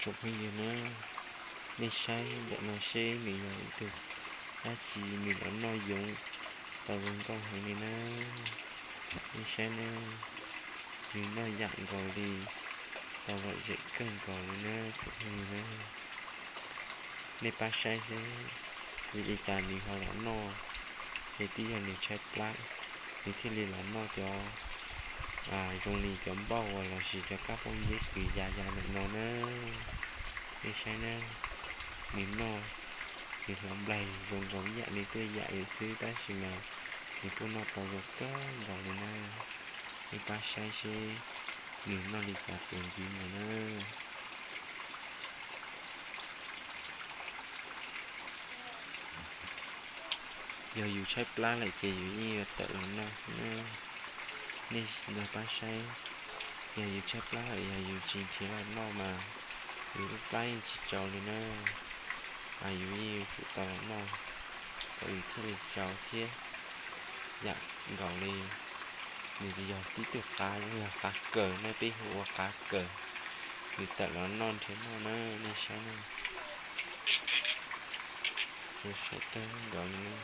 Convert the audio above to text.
Tsoom phooj ywg na, nej saib ntawm no seb nws yog ib tug dab tsi, nws los noj yoov tau zoo nkauj heev li na. Nej saib na, nws noj yam nkaus li tau lom zem kawg nkaus li na tsoom phooj ywg na. Nej pab saib seb vim li cas nws ho los noj, ces twb yog nws tshaib plab, nws thiaj li los noj cov zoo li cov npauj uas lossis cov kab phooj ywg kws ya ya ntawm no na. Nej saib na, nws noj, nws hlawv nplaig zoo nkaus ib yam li tuaj yam li xwb tab sis mas nws kuj noj tau zoo kawg nkaus li na. Nej pab saib seb nws noj li cas ces ntxiv mus na. Yog yus tshaib plab lawm ces yus yeej yuav tawm los noj xwb na. Nej pab saib, yog yus tshaib plab lawm yog yus tsis nrhiav los noj mas yus lub plab yeej tsis tsau li na. Yus yeej yuav tsum tau los noj kom yus thiaj li tsau thiab. Yam nkaus li nws yog tib tug qav, yog qav kaws na, peb hu ua qav kaws. Nws tawm los noj nrhiav noj na, nej saib na. Saib kawg nkaus li na.